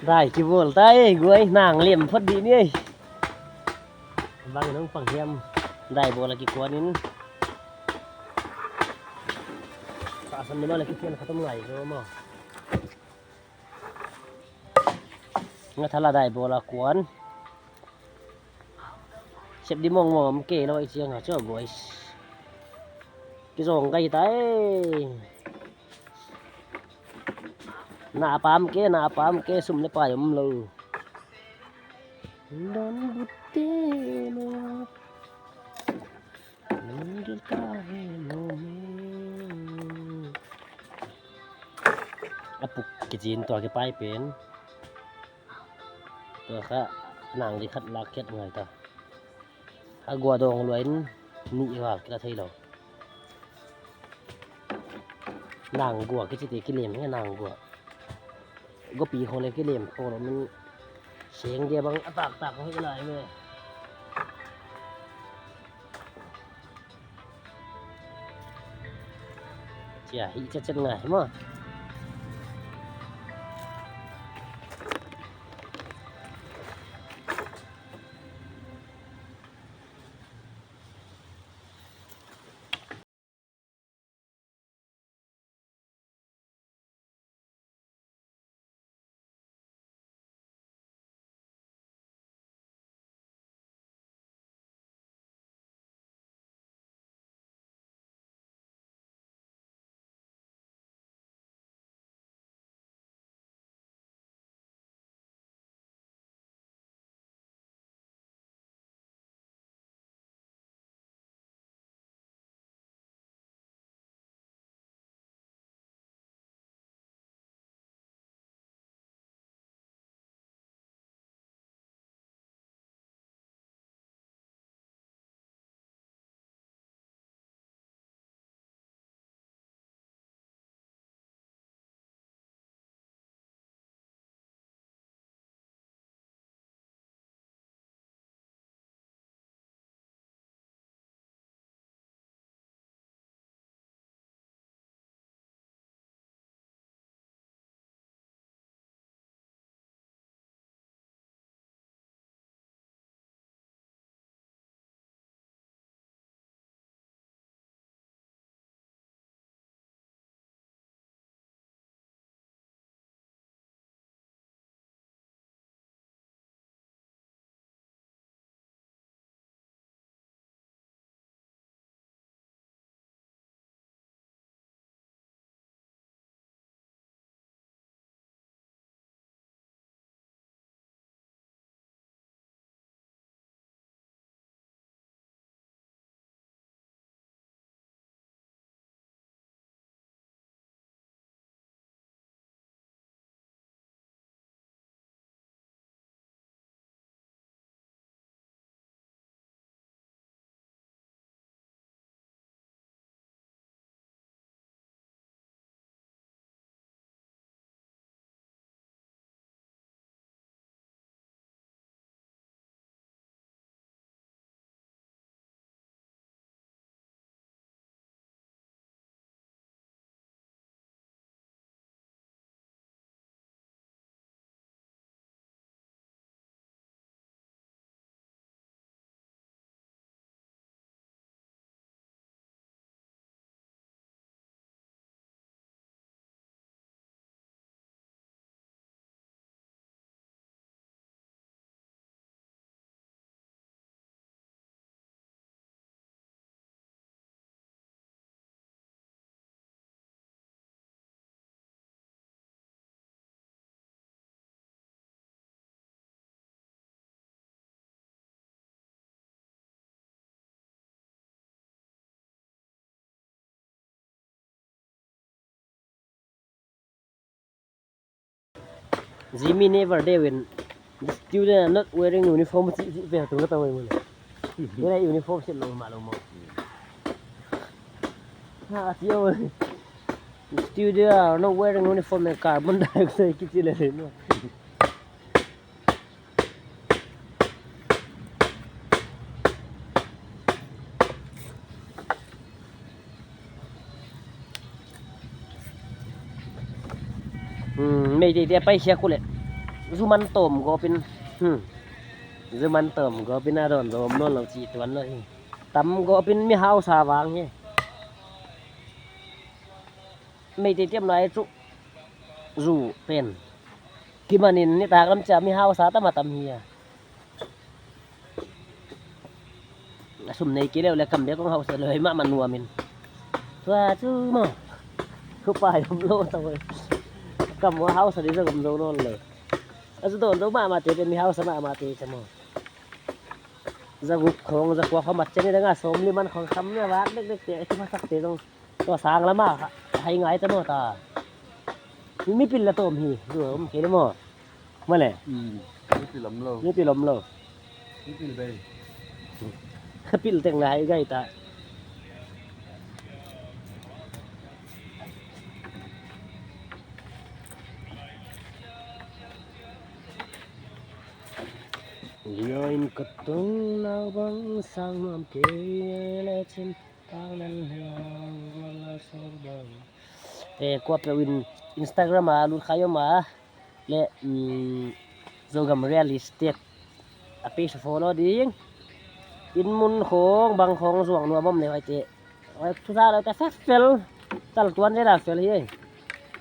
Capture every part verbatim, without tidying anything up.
Dai kibawl ta e, guai, nang lem phot di ni e. Bang nang pang hiam. Dai bawl a kikuan in. Sa san ni ma la kikian khatam ngai zo maw. Nga thala dai bawl a kuan. Sep di mong mong om kei lou i chiang a chu, guys. Kizong kai ta e. Na pam ke, na pam ke, sum le pai om lou. Don bute lo. Nang gil ka he no me. A puk kichin tua kipai pen. Tua kha nang di khat lak khet ngai ta. A gua dong luain ni i va kila thei lou. Nang gua kichi te kilem he nang gua. Gopi ho le kilem kho lou min seng dia bang a tak tak ho hi lai ve. Chia, hi chet chet ngai maw. Jimmy never there when the student are not wearing uniform, chi, chi, pe tu ta wai mule. Wala uniform se lo ma lo mo. Ha, tio. Student are not wearing uniform and carbon dioxide kichi le no. Hmm, Meiteite a pai siak uleh, zu man tawm gawpin, hmm, zu man tawm gawpin a dawn zawm nawn lou chih tuan lou hi. Tam gawpin mi hausa vang hi. Meiteite omna ah chu zu pen kimanin nitaklam chia mi hausa tam a tam hi a. A sum nei kei leh leh kam bek hong hausa lou hi mahmah nuamin. Tua chu maw, huai pai om lou ta ve. Kam uah hausa di zong om zou nawn lou. A zu dawn zou mahmahte pen mi hausa mahmahte cha maw. Za guk khong, za kua khong mat chen ni dang a sawmli man khong sam na vak dekdekte, a thu masakte zong. Tua sang lama hai ngai ta maw ta. Mi pil la tawm hi, zu om kei leh maw. Maw leh. Hmm. Mi pil om lou. Mi pil om lou. Mi pil bei. Pil teng lai gai ta. Lian ka tung nau bang sang nuam kei leh chin. Eh, kuapeuh in Instagram ah lut kha i om a leh, mm, Zogam Real Estate a page follow ding. Inn mun khong bang khong zuak nuam om leh huaite, huai thu sa lou ta fel fel, tal tuan zel a fel hi.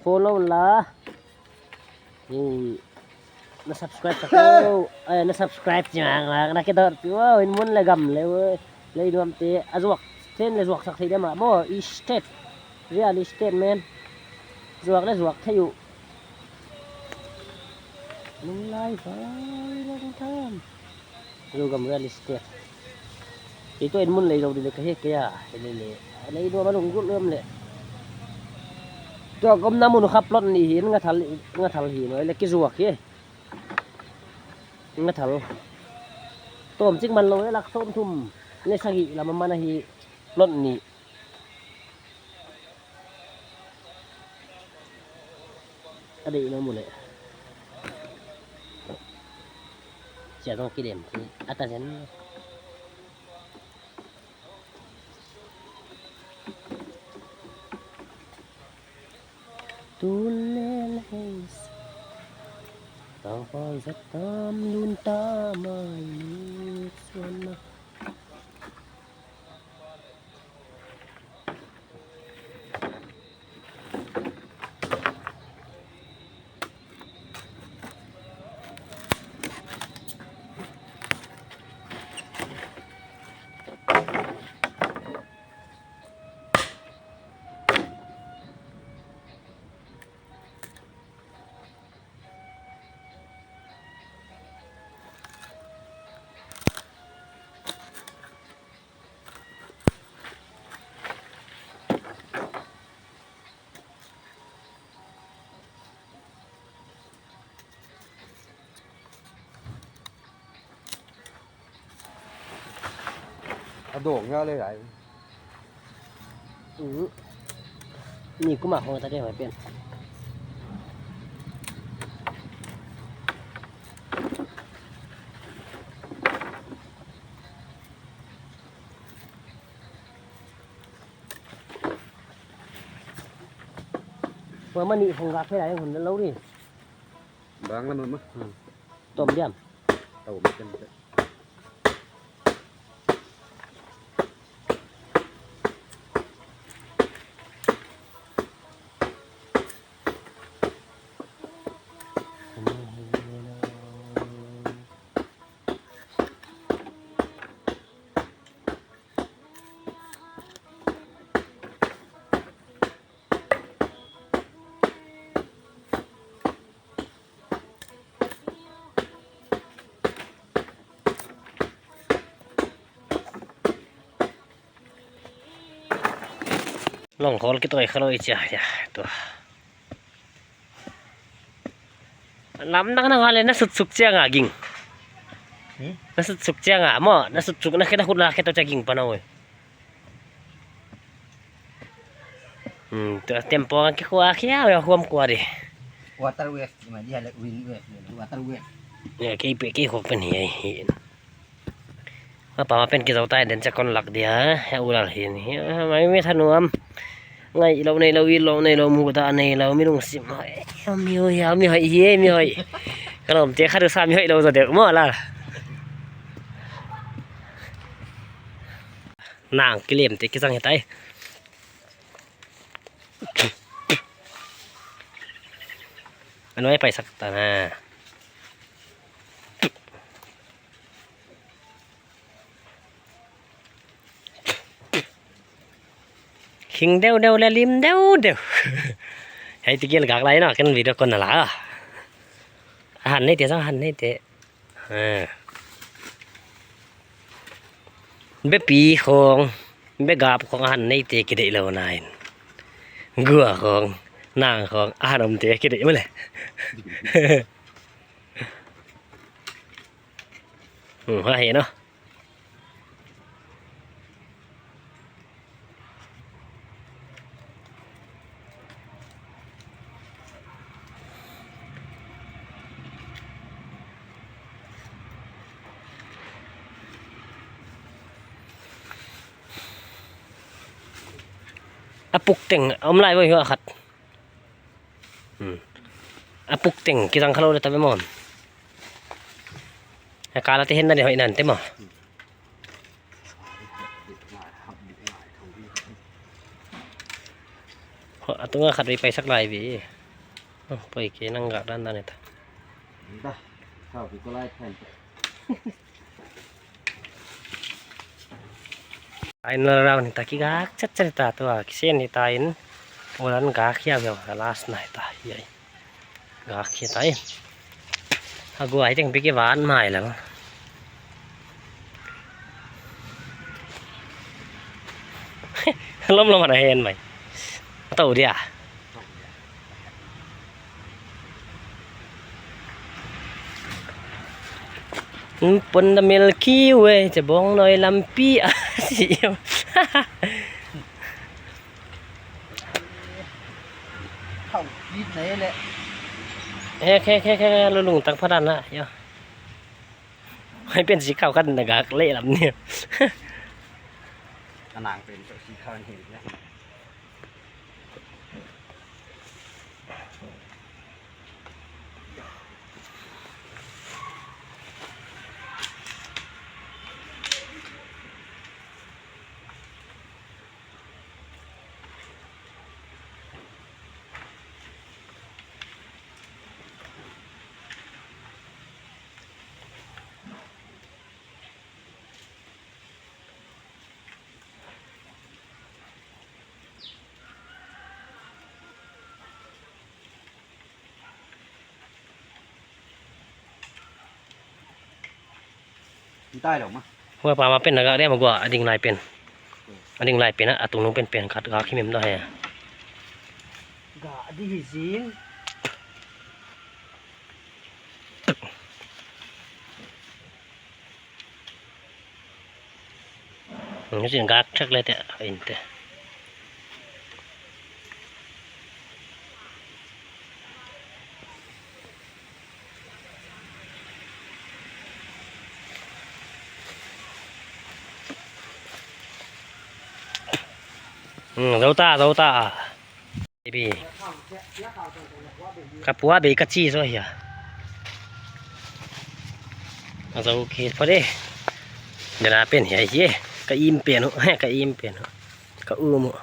Follow la. Ni na subscribe sak o. Eh, na subscribe chiang la na ke dot pi. Wow, inn mun leh gam leh, wow. Lei nuamte a zuak, chen leh zuak sak thei diam a maw, estate. Real estate man. Zuak leh zuak thei uh. Lunglai vai long time. Zogam Real Estate. Kei toh inn mun lei zou di leh ka hi kei a, hi leh leh. Lei nuam a lunggulh lem leh. Tua ka omna mun kha plot nih hi, Ngathal, Ngathal hi, nuai leh kizuak hi. Ngathal. Tawm chik man lou leh lak sawmthum leh sagih lam a man ahi, plot nih. A deih na mu leh. Sia zong kidem ki a ta zen. Tun lel hei. Tang pal zat tam lun ta mai ni suan na. A dawng hia leh lai. Ni kuma hong ta de mai pen. Ua mani hong gak khe lai hon lou ni. Bang lam mah. Tom diam. Tom diam. Long khol ki toi kha lou i chia, ya, tua. Lam nak na ngale na sut suk chia nga ging. Hmm? Na sut suk chia nga mo, na sut suk na khe na khut la khe to chia ging pa na oi. Hmm, tua tempo nga ki khua khia, ya huam kua di. Water wave, ma dia le wind wave, water wave. Ya, kei pe, kei khop pen hi, hi. Mapa ma pen kizou tai den cha kon lak dia, he ulal hi ni. Mai mi thanuam. Ngaihlouh neilou, itlou neilou, mudah neilou, mi lungsim hoih. Mi hoih, mi hoih hi, mi hoih. Ka lawmte khat uh sa mi hoihlou zaw deuh maw la. Nang kilemte kizang hi tai. A nuai paisak ta na. Khing deuhdeuh leh lim deuhdeuh. Hiai ti gel gak lai na, ken video kon na la. A han neite zang, a han neite. Ha. Bepi khong, begap khong a han neite kideih lou nain. Gua khong, nang khong, a han omte kideih maw le. Hmm, ha he no. A puk teng, a om lai voi hua khat. Hmm. A puk teng, kizang khalou le ta ve maw. A kala te hen na de hoih nan te maw. Ho, a tunga khat vei paisak lai ve. Oh, poi ke nang gak dandan e ta. Da, kau bi ko lai phen. Final round hi ta, kigak chetchet ta tua, kisen hi ta in. Ulan gak hia ve, last na hi ta, hiai. Gak hi ta in. A guai teng pi kivan mai lou. Lom lom ana hen mai. A tou dia. Pon da Milky Way, che bong noi lampi a si. Khau kit na e le. He, he, he, he, lu lung tang phadan na, yo. Hai pen si khau kan na gak le lam ni. Anang pen si khau ni. Ntai lo ma. Hua pa ma pen na gak dia ma gua, a ding lai pen. A ding lai pen a, a tungnung pen pen khat gak himhim da he. Gak di hi zing. Nung sin gak thak le te, in te. Hmm, zauta, zauta. Baby. Ka pua be ka chi zo hia. Zo ki pare. Dena pen hia hia. Ka im pen ho, he, ka im pen ho. Ka u mo.